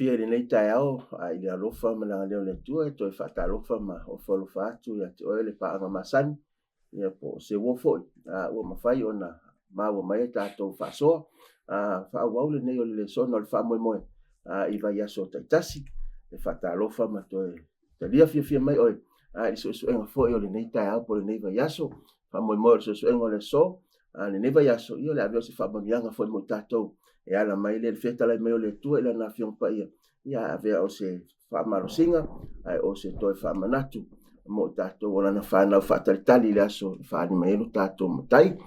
fiafia i lenei taeao i le alofa ma le agalelei o le Atua e toe faatalofa ma ofo alofa atu ia te oe le paaga masani, ia po o se uo foi ua mafai ona maua mai a tatou faasoa faaauau lenei o le lesona o le faamoemoe i vaiaso taitasi. E faatalofa ma toe talia fiafia mai oe i le suesuega foi o lenei taeao po o lenei vaiaso. Faamoemoe o le suesuega o le aso a lenei vaiaso, ia o le ave o se faamanuiaga foi mo tatou e ala mai le fetalai mai o le Atua i lana Afioga Paia, ia avea o se faamalosiga ae o se toe faamanatu mo tatou o lana fanau faatalitali i le aso e faaali mai ai lo tatou Matai.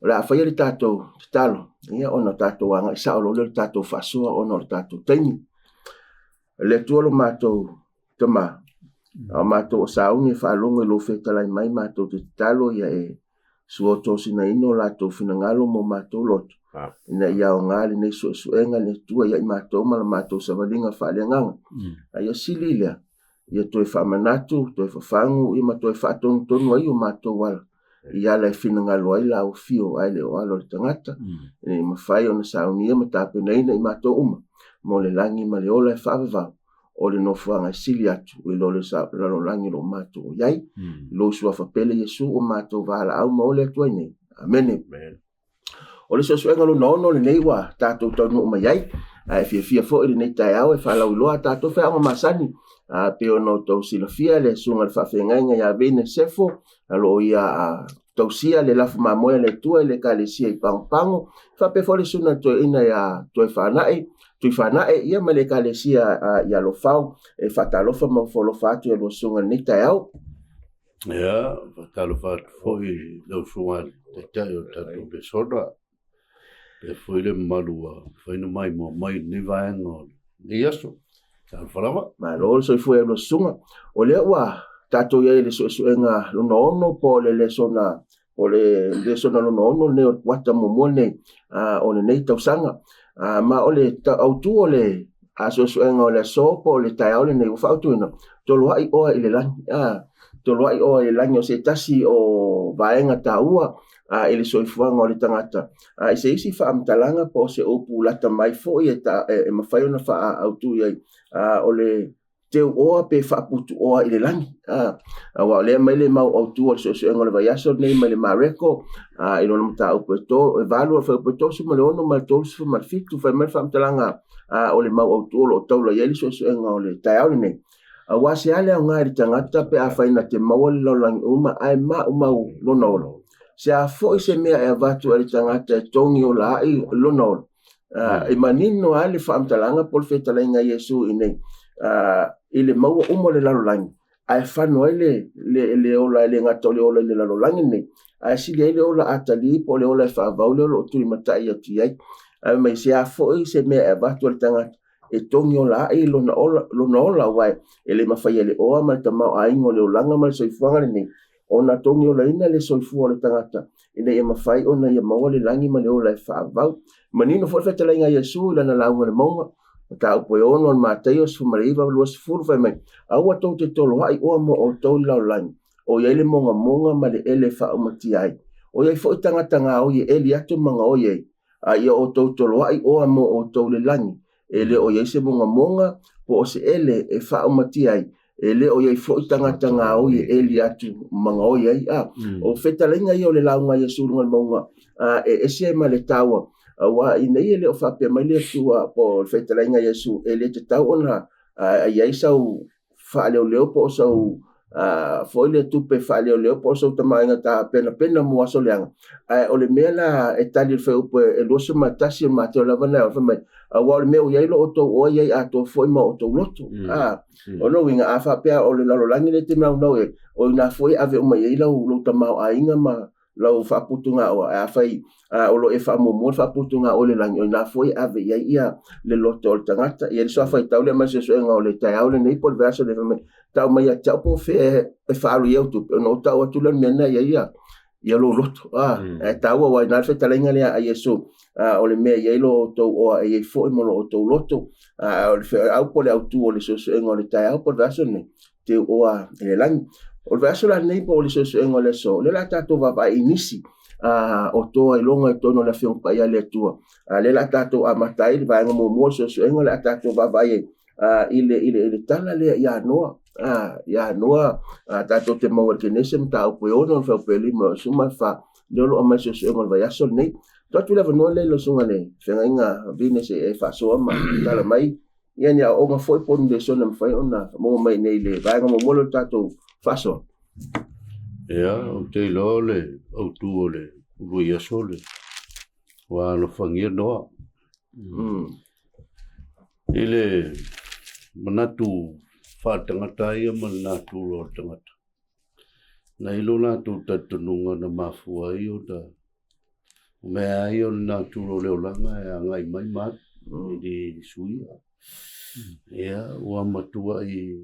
O le a faia le tatou tatalo, ia ona tatou agai sao loa lea o le tatou faasoa ona o le tatou taimi. Le Atua lo matou Tama, a o matou o sauni e faalogo i lou fetalai mai, matou te tatalo ia e suotosinaina o latou finagalo ma o matou loto, ina ia aoga lenei suesuega i le Atua ia i matou ma la matou savaliga faaleagaga. A ia sili lea, ia toe faamanatu, toe fafagu, ia ma toe faatonutonu ai o matou ala, i ala e finagalo ai lau afio ae le o ala o le tagata, ina ia mafai ona saunia ma tapenaina i matou uma mo le lagi ma le ola e faavavau, o le nofoaga e sili atu i lo le lalolagi o lo o matou o i ai. I lou suafa pele Iesu ua matou valaau ma ole atu ai nei. Amene. O le suesuega lona ono lenei ua tatou taunuu mai ai, ae fiafia foi lenei taeao e faalauiloa a tatou feaoga masani. A pei ona outou silafia le susuga i le faafeagaiga ia Vine Sefo, o lo o ia tausia le lafu mamoe a le Atua i le Ekalesia i Pagopago, faapea foi le susuga i le toeaina ia Toefaanai, Tuifaanae, ia ma le Ekalesia i Alofau. E faatalofa ma ofo alofa atu i a lua susuga i lenei taeao. Ia, faatalofa atu foi i lau susuga i le Taitai o le tatou lesona, faapea foi le mamalu ua mafai ona maimoa mai i lenei vaega o lenei aso. Talofa lava. Malo le soifua i a lua susuga. O lea ua tatou i ai i le suesuega lona ono po o le lesona o le lesona lona ono lenei o le kuata muamua lenei o lenei tausaga. Ma o le autu o le suesuega o le aso po o le taeao lenei ua faautuina, toloai oa i le lagi. Toloai oa i le lagi o se tasi o vaega taua i le soifuaga o le tagata. I se isi faamatalaga po o se upu lata mai foi e mafai ona faaautu i ai, o le teu oa pe faaputu oa i le lagi. Aua o lea mai le mau autu o le suesuega o le vaiaso lenei mai le Mareko, i lona mataupu e 8, o le fuaiupu e 36 ma le 37, fai mai le faamatalaga o le mau autu o lo o taula i ai le suesuega o le taeao lenei. Aua se a le aoga i le tagata pe afai na te maua le lalolagi uma ae maumau lona ola. Se a foi se mea e avatu ai le tagata e togi ola ai lona ola. E manino lava le faamatalaga po o le fetalaiga a Iesu i inei, i le maua uma o le lalolagi, ae fano ai le ola e le gata o le ola i le lalolagi lenei, ae sili ai le ola atalii po o le ola e faavau lea o lo o tulimatai atu i ai. Ae mai se a foi se mea e avatu ai le tagata e togi ola ai lona ola, lona ola, aua e le mafai e le oa ma le tamaoaiga o le olaga ma le soifuaga lenei ona togi olaina le soifua o le tagata ina ia mafai ona ia maua le lagi ma le ola e faavau. Manino foi le fetalaiga a Iesu i lana lauga i le mauga, mataupu e 6 o le Mataio 19 20, fai mai, Aua tou te toloai oa mo outou i le lalolagi, o i ai le mogamoga ma le ele e faaumatia ai. O i ai foi tagata gaoi e eli atu ma gaoi ai, a ia outou toloai oa mo outou i le lagi, e le o i ai se mogamoga po o se ele e faaumatia ai, e le o i ai foi tagata gaoi e eli atu ma gaoi ai. O fetalaiga ia o le lauga a Iesu i luga o le mauga, e ese ma le taua, aua ina ia le o faapea mai le Atua po o le fetalaiga a Iesu, e le tatau ona i ai sau faaleoleo po o sau foi le tupe faaleoleo po o sau tamaoaiga tapenapena mo aso leaga. Ae o le mea la e tali i le fuaiupu e 21 o le Mateo lava lena, fai mai, aua o le mea ua i ai lo outou oa e i ai atoa foi ma outou loto. O lona uiga, a faapea o le lalolagi lea e te naunau i ai, o i ina foi e ave uma i ai lou tamaoaiga ma lau faaputugaoa. Ae afai o lo o e faamuamua le faaputugaoa i le lagi, o i ina foi e ave i ai ia le loto o le tagata. Ia le soa faitau lea mai le suesuega o le taeao lenei po o le vaiaso lenei, fai mai, tau mai ia te au po o fea e faaalu i ai au tupe, ona ou tau atu lea o le mea lena e i ai ia lou loto. Ae taua, aua o i ina le fetalaiga lea a Iesu, o le mea e i ai lo outou oa e i ai foi ma lo outou loto. O le feau po o le autu o le suesuega o le taeao po o le vaiaso lenei, teu oa i le lagi. O le vaiaso la lenei po o le suesuega o le aso, o lea o le a tatou vaavaai i nisi o toa iloga i totonu o le Afioga Paia a le Atua. Lea o le a tatou amata ai le vaega muamua o le suesuega, o le a tatou vaavaai ai i le, i le, i le tala lea ia Noa. Ia Noa, tatou te maua i le Kenese mataupu e 6, fuaiupu e 5, 14, lea o lo o aumai suesuega o le vaiaso lenei. Tuu atu le avanoa lea i lau susuga i le feagaiga Vine se i e faasoa ma tala mai ia ni aoaoga foi po o ni lesona e mafai ona maua mai nei i le vaega muamua lea o le tatou faasoa. Ia, ou te iloa o le autu o le vaiaso le ua alofagia Noa. I le manatu faaletagata ia ma le natura o le tagata, na i lo latou talitonuga na mafua ai ona mea lava ia o le natura o le olaga e agai mai ma alu, e le suia. Ia, ua matuai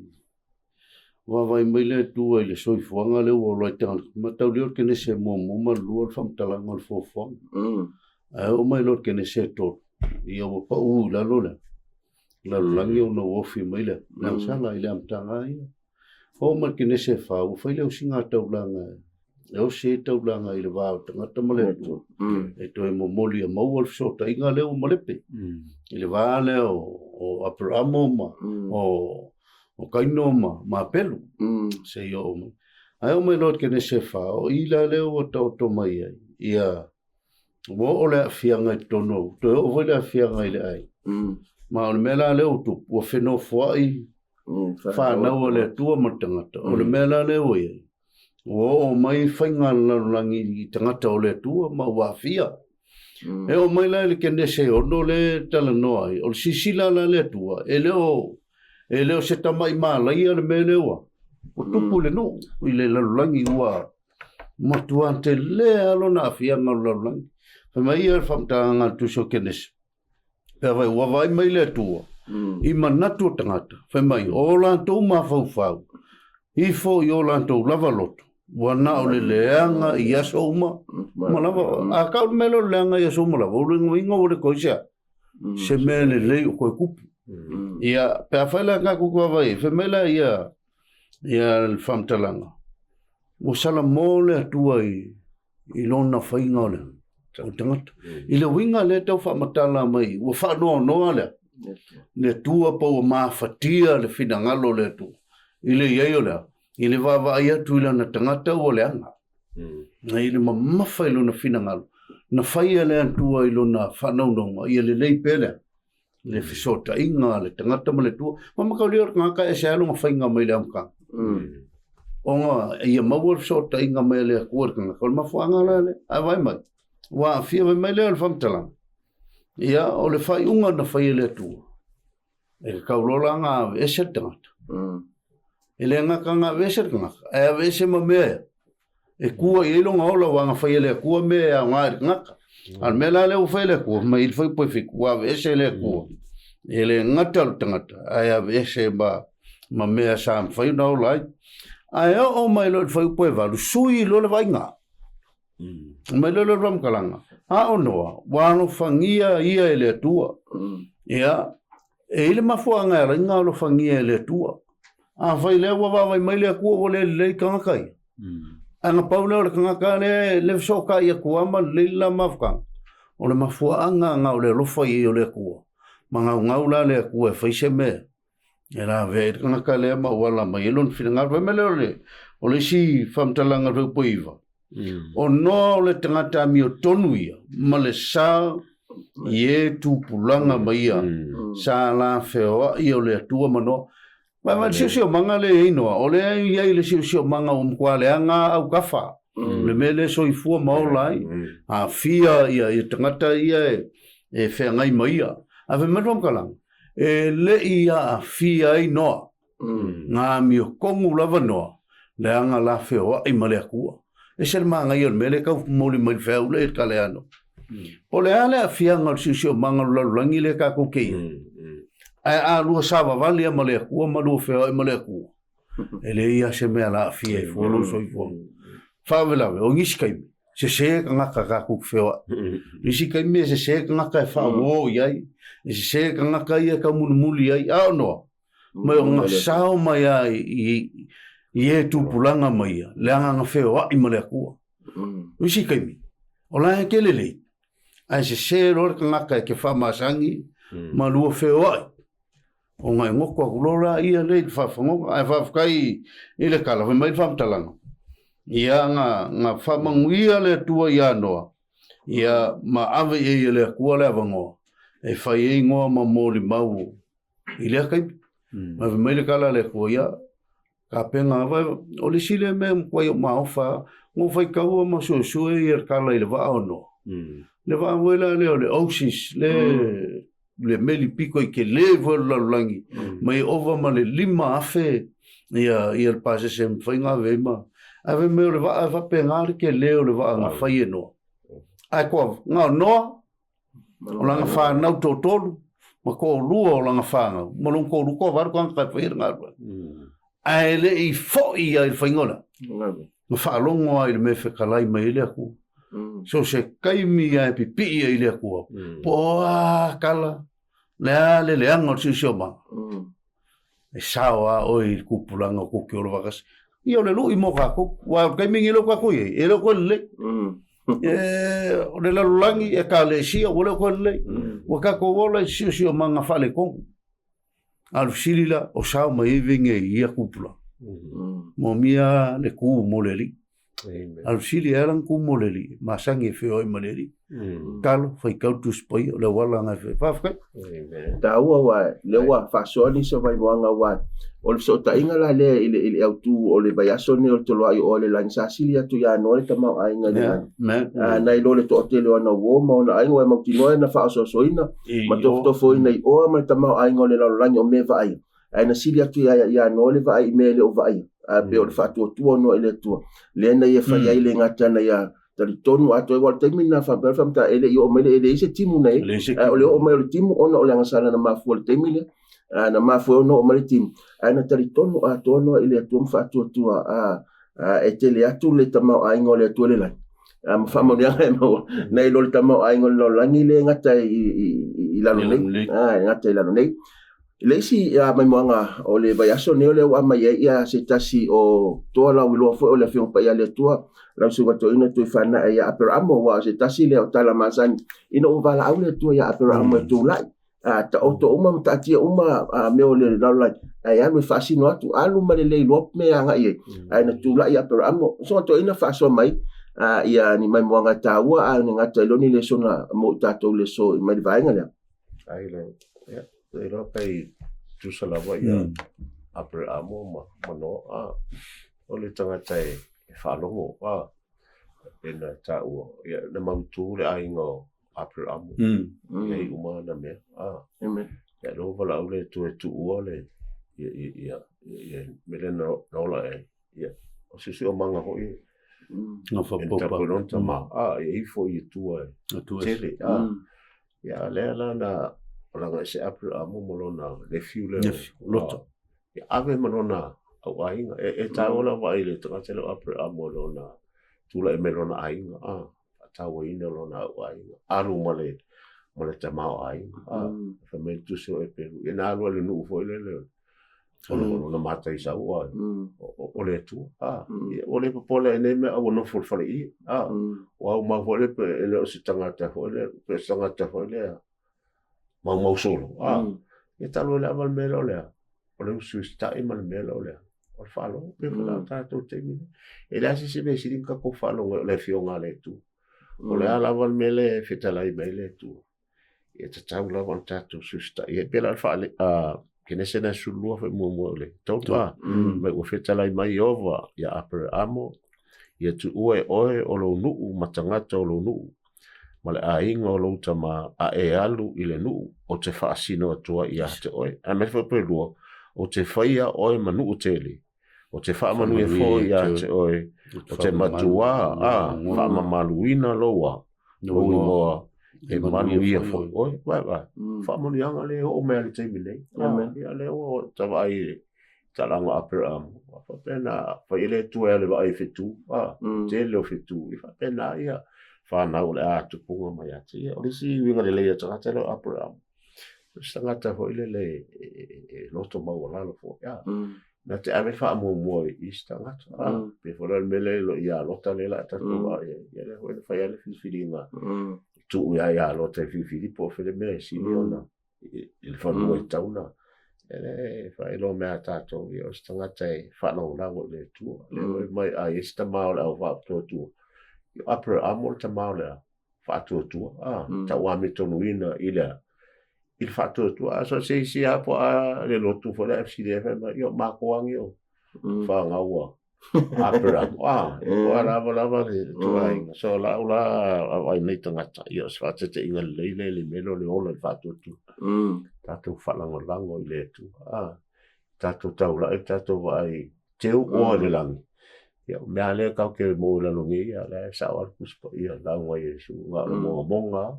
vaavaai mai le Atua i le soifuaga lea ua ola ai tagata, mataulia o le Kenese muamua ma le lua o le faamatalaga o le fuafuaga. Ae oo mai loa i le Kenese e tolu, ia ua pau i lalo le lalolagi ona ua ofi mai le agasala i le amataga lava ia. Oo mai i le Kenese e fa, ua fai le osiga taulaga e osi ai taulaga i le va o tagata ma le Atua, e toe momoli ia maua le fesootaiga lea ua malepe i le va lea o Aperamo ma o Kaino ma Apelu, seia oo mai. Ae oo mai loa i le Kenese e fa, o i la lea ua taoto mai ai ia ua oo le aafiaga i totonu o, toe oo foi le aafiaga i le aiga. Ma o le mea la lea ua tupu, ua fenofoai fanau a le Atua ma le tagata. O le mea la lea ua i ai, ua oo mai faiga a le lalolagi i tagata o le Atua ma ua aafia. E oo mai la i le Kenese e 6 lea e talanoa ai, o le silasila la a le Atua, e le o, e le o se tamai malaia le mea lea ua tupu i le nuu, i le lalolagi ua matua tele lava lona aafiaga o le lalolagi. Fai mai ia le faamatalaga a le Tusi o Kenese, pe afai ua vaai mai le Atua i manatu o tagata, fai mai, o latou mafaufau ifo i o latou lava loto, ua na o le leaga i aso uma ma lava. A kau le mea lea o le leaga i aso uma lava, o le uiga ua le toe se a? Se mea lelei o toe tupu. Ia, pe afai la tatou te vaavaai ai, fai mai la ia, ia le faamatalaga, ua salamo le Atua i lona faiga o le tagata. I le uiga lea e tau faamatala mai, ua faanoanoa le le Atua po ua mafatia le finagalo o le Atua i le i ai o le a? I le vaavaai atu i lana tagata ua leaga. I le mamafa i lona finagalo, na faia le Atua i lona faanaunauga ia lelei pea le a? Le fesootaiga a le tagata ma le Atua. Ma mataulia o le tagata e ese lava lona faiga mai le amataga. Ona ia maua le fesootaiga mai a le Atua i le tagata, o le mafuaaga la lea. Ae vaai mai, ua aafia fai mai lea o le faamatalaga. Ia, o le faaiuga na fai e le Atua, e tatau loa la ona aveese le tagata. E le gata ona aveese le tagata, ae aveese ma mea ea e tua i ai lona ola, aua na fai e le Atua mea e aoga i le tagata. A o le mea la lea ua fai e le Atua, mai i le fuaiupu e 7, ua aveese e le Atua. E le gata o le tagata, ae aveese ma mea sa mafai ona ola ai. Ae oo mai loa i le fuaiupu e 8, sui loa le vaaiga. Mai loa le faamatalaga, a o Noa, ua alofagia ia e le Atua. Ia, e i ai le mafuaaga e ala ai ona alofagia e le Atua. Afai lea ua vaavaai mai le Atua ua le lelei tagata ia. Ae na pau lea o le tagata lea le fesootai atu lava ma lelei le la mafutaga. O le mafuaaga na o le alofa i ai o le Atua. Magaugau la le Atua e fai se mea e lavea ai le tagata lea ma ua ala mai ai lona finagalo. Fai mai lea o le, o le isi faamatalaga o le fuaiupu e 9, o Noa o le tagata amiotonu ia ma le sa i e tupulaga ma ia sa la feoai o le Atua ma Noa. Vaai le siosiomaga lea e i ai Noa, o lea e i ai le siosiomaga ua matua leaga autafa, le mea lea e soifua ma ola ai, aafia ia tagata ia e feagai ma ia. Ae fai mai le faamatalaga, e le i aafia ai Noa, na amiotonu lava Noa, leaga la feoai ma le Atua. E ese le manaia o le mea lea e tau momoli mai le feau lea i le kaleano. Po o le a le aafiaga o le siosiomaga o le lalolagi lea tatou te i ai, ae a lua savavali lava ma le Atua ma lua feoai ma le Atua, e leai lava se mea o le a aafia ai fua lou soifuaga. Faalavelave, o nisi taimi, sese tagata tatou te feoai. Nisi taimi e sese tagata e faauo i ai, e sese tagata ia e taumunumuli ai, a o Noa, mai o na sao mai lava i e tupulaga ma ia, leaga na feoai ma le Atua. O isi taimi, O la e ke lelei, ae sesē loa le tagata e ke faamasani ma lua feoai, ona e goto atu loa laia lea i le faafagoga. Ae faafetai i le tala, fai mai le faamatalaga, ia na, na faamanuia le Atua ia Noa, ia ma ave i ai e le Atua le avanoa e fai ai noa ma molimau i lea taimi. Ma fai mai le tala a le Atua, ia, Kapena lava, o le isi lea mea e matuai ou maofa lava, na ou faitaua ma suesue ia le tala i le vaa o Noa. Le vaa foi la lea o le Oasis, le, le meli pito i tele foi o le lalolagi, mai ova ma le 5,000 ia, ia le pasese e mafai ona ave ai ma... Ae fai mai o le vaa e faapena le tele o le vaa na fai e Noa. Ae toa, na o Noa, o lana fanau toatolu, ma toalua o lana fanau, ma lona toalua, toavalu tagata e faia le galuega. Ae le i foi ia i le faiga o le a? Na faalogo lava i le mea e fetalai mai ai le Atua. So se taimi lava e pipii ai i le Atua, po o a tala, le a le leaga o le siosiomaga, e sao lava oe i le tupulaga o tou te ola faatasi. Ia o le lui mo tatou, aua o le taimi lenei lea ua tatou i ai, e le o toe lelei. E, o le lalolagi, ekalesia, ua le o toe lelei. Ua tatou ola i siosiomaga faaletonu. A o le fesili la, o sao mai ai vege i ia tupulaga? Moomia le tu mo le Alii. A o le fesili, e ala ona tu mo le Alii, masani e feoai ma le Alii. Talo, faitau le Tusi Paia, o le auala lena e fai. Faafetai. Taua aua lea ua faasoa nisi o vaimoaga aua o le fesootaiga la lea i le, i le autu o le vaiaso lenei o le toloai o oe le lagi sa sili atu ia Noa le tamaoaiga i le lagi. Nai lo le toatele o ana uo ma ona aiga ua e mautinoa na faaosoasoaina ma tofotofoina i oa ma le tamaoaiga o le lalolagi o mea vaaia. Ae na sili atu ia ia Noa le vaai i mea e le o vaaia. Ae pei o le faatuatua o Noa i le Atua. Lea na ia fai ai le gata na ia talitonu atoa ai, aua o le taimi lena faapea le faamatalaga e le i oo mai le, e leai se timu na i ai. Ae o le oo mai o le timu ona o le agasala na mafua i le taimi lea. Na mafua ai ona oo mai le timu. Ae na talitonu atoa Noa i le Atua ma faatuatua e tele atu le tamaoaiga o le Atua i le lagi. Ma faamanuiaga e maua nai lo le tamaoaiga o le lalolagi lea e gata i lalo nei. E gata i lalo nei. Le isi maimoaga o le vaiaso lenei o lea ua aumai ai ia se tasi o toa lauiloa foi o le Afioga Paia a le Atua, lau Susuga Toeaina Tuifanae ia Aperaamo, aua o se tasi lea o tala masani ina ua valaau le Atua ia Aperaamo e tulai, taoto uma ma taatia uma mea o le lalolagi, ae alu e faasino atu, alu ma le le iloa mea e agai ai, ae na tulai Aperaamo. Susuga Toeaina faasoa mai ia ni maimoaga e taua, a ne gata i loni lesona mo i tatou leso mai le vaega lea. Ai le, ia, te iloa pe i tusa lava ia Aperamo ma ma Noa, a, o le tagata e, e faalogo, a, e na taua, ia, na mautu le aiga o Aperamo, mm. ia i uma ana mea, a, Amen. Ia, lea ua valaau le Atua e tuua le, ia, ia, ia, ia, mea lea na, na ola ai, ia, o se siosiomaga foi e, Na whapopa. E lona tama, a, e ifo i tua e tele, a, Ia, lea la na laga ese Aperamo ma lona nephew lea. Nephew, Loto. Ia, ave ma lona au aiga. E, e tāua lava i le tagata lea o Aperamo lona tulai mai lona aiga, a, faatauaina lona au aiga. Alu ma le, ma le tama o aiga, a, fai mai le tusi o Eperu. Ia na alu a le nuu foi lele, o lona mataisau a, o le Atua. A, ia, ua le popole ai nei mea, a ua nofo i le faleie. A, ua aumau foi lea pe e le o se tagata foi lea, pe o se tagata foi lea maumau solo. A, ia talu ai lava le mea lea o le a, o le usiusitai ma le mea lea o le a, o le faalogo. Pei foi la o tatou taimi nei. E leai se isi mea sili ona tatou faalogo ai o le Afioga a le Atua. O le a lava le mea lea e fetalai mai ai le Atua. E tatau lava ona tatou susitaia. E pei la o le faale, Kenese na 12 foi muamua o le tolu a, mai ua fetalai mai Ieova ia Aperaamo, ia tuua e oe o lou nuu ma tagata o lou nuu, ma le aiga o lou tama, a e alu i le nuu ou te faasino atu ai ia te oe. Ae mai foi pe lua, ou te faia oe ma nuu tele, ou te faamanuia foi ia te oe, o te matuā, a, faamamaluina lou a, lou igoa, e manuia foi oe. Vaai, vaai, faamanuiaga lea e oo mai lava i le taimi nei. Ia lea ua ta vaai i le talaga o Aperamo, a faapena, fai e le Atua e alu e vaai i fetu, a, tele o fetu, e faapena ia fanau o le a tupuga mai ia te ia. O le isi uiga lelei a tagata lea o Aperamo, o se tagata foi lele e loto maualalo foi, a. Na te ave faamuamua i isi tagata. A, pei foi la o le mea lea ia Lota lea o le a tatou vaai ai. Ia lea foi na fai lava le filifiliga, tuu ia ia Lota e filifili po o fea le mea e sili ona i le fanua e tatau ona. Ia lea e faailoa mai ia tatou, ia o se tagata e faalagolago i le Atua. Lea foi mai a i ai se tama o le au faatuatua, ia o Aperamo le tama o le au faatuatua, a, tau amiotonu i le a? I le faatuatua. A so o se isi lava po a le lotu foi lea FCDF fai mai, ia o matou lava nei o fanau a Aperamo, a, po o lava lava le ituaiga. So lau la vaavaai nei tagata, ia o se faataitaiga lelei lea i le mea lea o le ola i le faatuatua. Tatou faalagolago i le Atua, a, tatou taulai, tatou vaai teu oa i le lagi. Ia, o mea lea tatou te maua i lalo nei, ia, o la e sao lava le Tusi Paia, le lauga a Iesu, na o le mogamoga lava,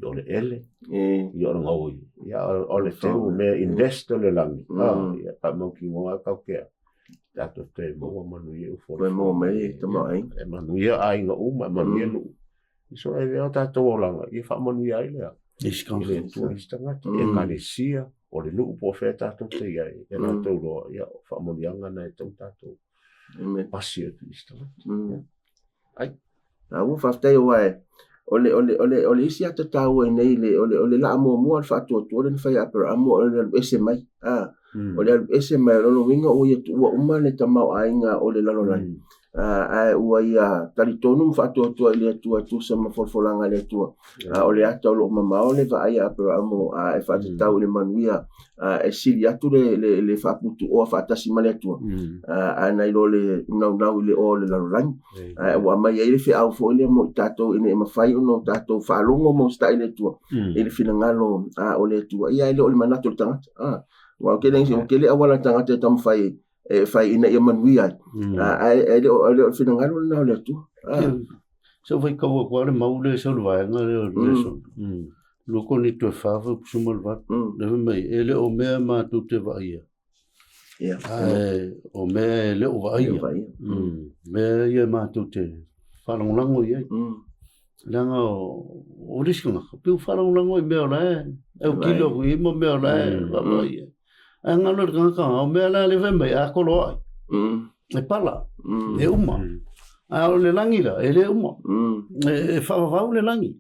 ia o le ele, ia o le gaoi, ia o le teu mea invest o le lagi, ia faamautinoa lava tatou te tatou te maua manuia i Toe maua mai le tamaoaiga. E manuia aiga uma, e manuia nuu. So e avea o tatou olaga ia faamanuia ai le Isi i le Atua i isi tagata, i ekalesia, o le nuu po o fea tatou te i ai, e latou loa, ia o faamanuiaga na e tatau tatou pasi atu i isi tagata. Ai. A ua faafetai aua e o le, o le, o le, o le isi ata taua i nei le, o le, o le laa muamua o le faatuatua lea na fai e Aperamo o le alu ese mai. A, o le alu ese mai, o lona uiga ua ia tuua uma le tamaoaiga o le lalolagi. Ae ua ia talitonu ma faatuatua i le Atua e tusa ma folafolaga a le Atua. O le ata o lo o mamao le vaai a Aperamo e faatatau i le manuia e sili atu le faaputuoa faatasi ma le Atua, ae nai lo le naunau i le oa o le lalolagi. Ae ua aumai ai le feau foi lea mo i tatou ina ia mafai ona o tatou faalogo ma usitai i le Atua i le finagalo o le Atua. Ia e le o le manatu o le tagata. Aua o tele auala a le tagata e taumafai e fai ina ia manuia ai. Ae e le o le finagalo lena o le Atua. Sa ou faitau atu lava le mau lea sau le vaega lea o le lesson. Lua Korinito e 4 fuaiupu 18. Lea fai mai, e le o mea matou te vaaia, ae o mea e le o vaaia. Mea ia matou te faalagolago i ai. Leaga o le isi tagata, pei ua faalagolago i mea o la e autilo atu i ai ma mea o la e vaavaai i ai. Ae galo i le tagata, o mea la lea fai mai, a toloai, e pala, e uma. A o le lagi la, e le uma. E faavavau le lagi.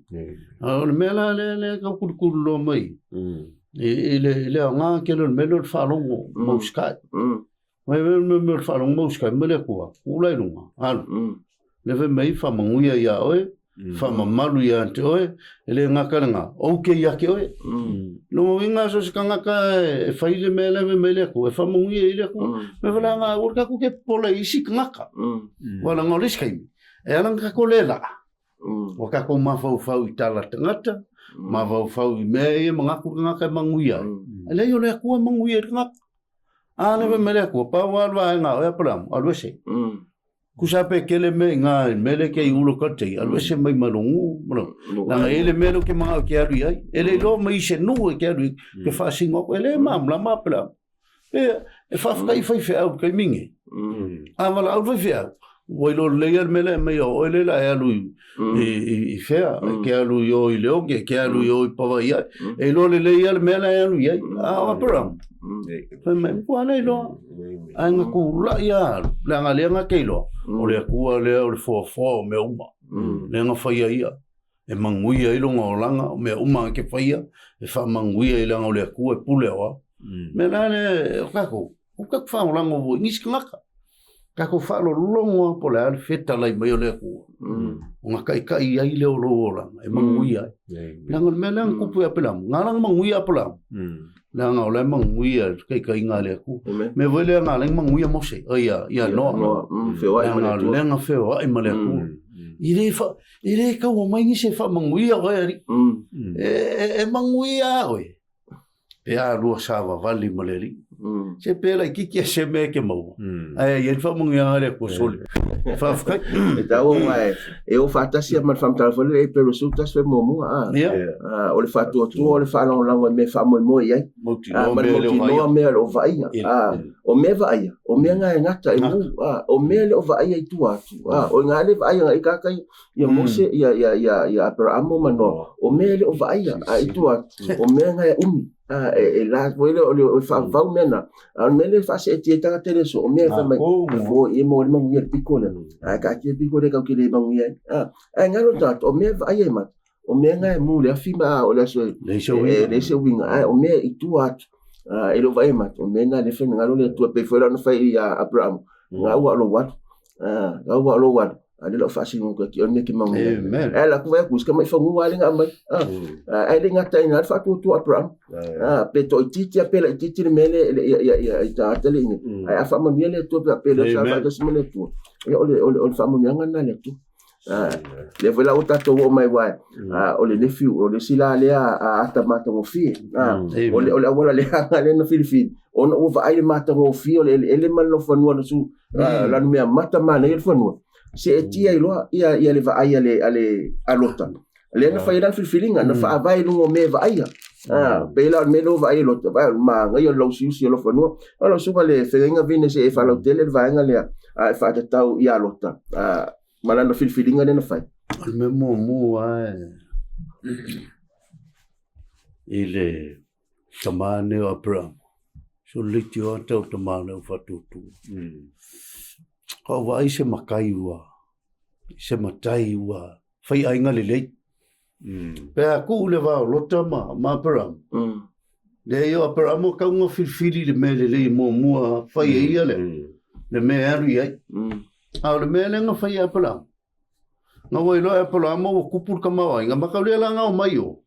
A o le mea la lea lea tau kulukulu loa mai, i le aoga tele o le mea lea o le faalogo mau sky. Mai mea mea o le faalogo mau sky ma le Atua, kula i luga, alu. Le fai mai faamanuia ia oe, faamamalu ia te oe, e le gata lena, ou te ia te oe. Lona uiga so o se tagata e fai le mea lea fai mai le Atua, e faamanuia i le Atua. Mea foi leaga aua le tatou te popola i isi tagata. Aua leaga o le isi taimi, e ala ona tatou le laa, ua tatou mafaufau i tala tagata, mafaufau i mea ia e manatu le tagata e manuia ai. E leai o le Atua e manuia i le tagata. A lea fai mai le Atua, pau lava le vaega a oe Apalamo, alu ese. Tusa pe tele mea i ina i le mea lea e te i ulo ka tai, alu ese mai ma lou nuu ma lou. Leaga e i ai le mea lea ou te manao e te alu i ai. E le iloa mai i se nuu e te alu i ai, ke faasino atu. E le malamalama Apalamo. E, e faafetai i faifeau i le taimi nei. A valaau le faifeau, ua iloa lelei lava le mea lea e aumai o oe lea o le a e alu i, i, i, i fea, e te alu i o i Leone, e te alu i o i Pavaai, e iloa lelei lava le mea la e alu i ai. A o Aperamo, fai mai, ua le iloa. Ae na tulai lava alu, leaga lea na te iloa, o le Atua lea o le foafoa o mea uma. Lea na faia ia, e manuia ai lona olaga, o mea uma na te faia, e faamanuia ai leaga o le Atua e pule au. Mea la lea, o tatou, o tatou faalogologo foi i nisi tagata. Tatou faalogologo lava po o le a le fetalai mai o le Atua. Ona taitai ai lea o lou olaga e manuia ai. Leaga o le mea lea na tupu ia Aperaamo, na ala ona manuia Aperaamo. Leaga o la e manuia i le taitaiga a le Atua. Mea foi lea na ala ai ona manuia Mose, oi ia Noa. Leaga o lea na feoai ma le Atua. E le fa, e le tau aumai nisi e faamanuia oe alii. E manuia lava oe. Pe a lua savavali ma le Alii. Se pe laitiiti a se mea e te maua. Ae i ai le faamanuiaga a le Atua sole. Faafetai. E taua aua e o faatasi lava ma le faamatalaga foi lele April 11 fai muamua a. O le faatuatua o le faalagolago i mea e faamoemoe i ai. Mautinoa Ma le mea e le o mautinoa vaaia. mea o lo o vaaia. O mea vaaia, o mea na e gata e mu. O mea e le o vaaia i tua atu. O i ina le vaaia i tagata ia. Ia Mose, ia, ia, ia, ia Aperaamo ma Noa, o mea e le o vaaia, a i tua atu, o mea na e umi. E la foi lea o le faavavau mea na. A o le mea lea e faaseetia ai tagata i le aso, o mea e fai mai, foi e maua ai le manuia i le pito lea. Ae taatia le pito lea tatou te le manuia ai. Ae galo le tagata, o mea e vaai ai mata, o mea na e mu i le afi ma o le aso e leai se uiga. Ae o mea i tua atu, e le o vaai ai mata, o mea na lea e finagalo le Atua. E pei foi la ona fai ia Aperamo, gau lava o lou alu, gau lava o lou alu, a o lea o le a ou faasino atu ia te oe le mea e te manuia ai. Ae alu atu vaai atu, si tamai fanua lava lea na aumai. Ae le gata i ina le faatuatua o Aperamo. Pe toaitiiti lava pe laitiiti le mea lea i tagata lea i inei. Ae a faamanuia le Atua pe a pe le sa faatasi ma le Atua, ia o le faamanuiaga lena a le Atua. Lea foi la ua tatou oo mai aua o le nephew, o le isi la lea ata matagofie. O le auala leaga lea na filifili, ona ua vaai le matagofie o le eleele ma le laufanua na su, lanumea mata manaia le fanua, seetia ai loa ia le vaai a le Lota. Lea na fai ai la le filifiliga, na faavae i luga o mea e vaaia. Pei la o le mea lea ua vaai e Lota, vaai o le manaia o le lausiusi o laufanua. O lau susuga i le feagaiga vine se e faalautele le vaega lea e faatatau ia Lota ma lana filifiliga lea na fai. O le mea muamua lava i le tama lenei o Aperama, so le leitioa tau tama lea ua faatuatua. Ka ou vaai se matai ua, se matai ua fai aiga lelei. Pe a tuu le va o Lota ma, ma Aperama, leai o Aperama o tau na filifili i le mea lelei muamua fai e ia lea, le mea e alu i ai. A o le mea lea na fai e Aperama, na ua iloa e Aperama ua tupu le tamaoaiga, ma tau lea la na omai o.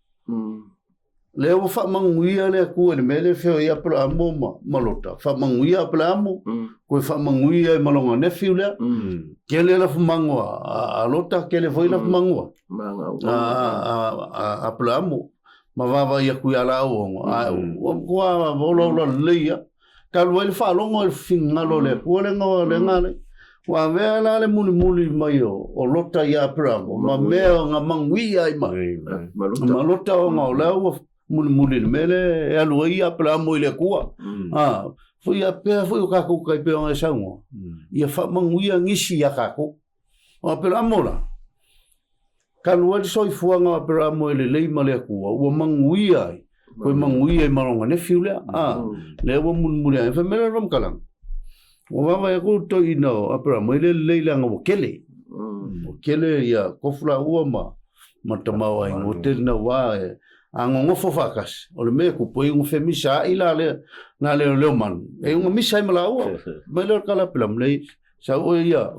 Lea ua faamanuia le Atua i le mea lea e feoai ai Aperamo ma, ma Lota. Faamanuia Aperamo, toe faamanuia ai ma lona nephew lea. Tele lafumagu a, a, a Lota, tele foi lafumagu a, a, a, a Aperamo. Ma vaavaai atu ia laua ona. Ae ua matua olaola lelei lava. Talu ai le faalogo i le finagalo o le Atua lea na, lea na alai. Ua avea la le mulimuli mai o, o Lota ia Aperamo, ma mea na manuia ai ma, ma Lota ona o lea ua mulimuli i le mea lea e alu ai Aperamo i le Atua. A, foi a pea foi o tatou tai pei ona e saunoa, ia faamanuia nisi ia tatou. O Aperamo la, talu ai le soifuaga o Aperamo e lelei ma le Atua, ua manuia ai, koe manuia ai ma lona nephew lea, a, lea ua mulimuli ai. Fai mai lea o le faamatalaga, ua vaavaai atu le toeaina o Aperamo, e le lelei leaga ua kele. Ua kele ia kofu laua ma, ma le tamaoaiga, ua tele naua e, a nonofo faatasi, o le mea e tupu, e iuga femisa ai la lea, na leoleo manu, e iuga misa ai ma laua. Mai lea o le tala a Aperamo, leai, Sau oe ia,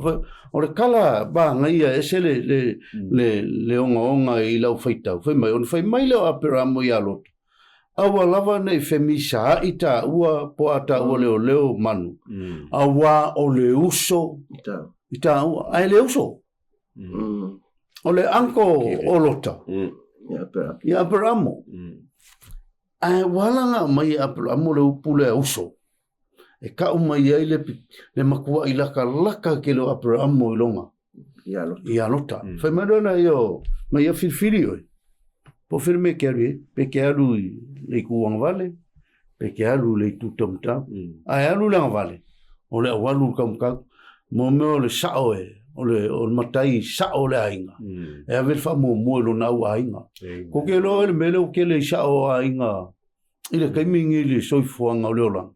o le tala manaia e ese le, le, le, le ogaoga i lau faitau. Fai mai, ona fai mai lea o Aperamo ia Loto, aua lava ne i femisaai taua po a taua leoleo manu, auā o le uso i taua. Ae le uso. O le uncle o Lota, ia Aperamo. Ae ua ala ona aumai e Aperamo le upu lea uso. e kau mai ai le, le makuaʻi lakalaka tele o Aperamo i lona ia Lota. Fai mai loa lea o mai ia filifili oe. Po o fea le mea e ke alu i ai, pe ke alu i le itu agavale, pe ke alu i le itu taumatau. Ae alu i le agavale, o le aualu i le taumatau. Mo mea o le sao e, o le, o le matai sao o le aiga, e ave le faamuamua i lona au aiga. Ko ke iloa oe le mea lea ua tele i sao o aiga I le taimi lenei i le soifuaga o le olaga,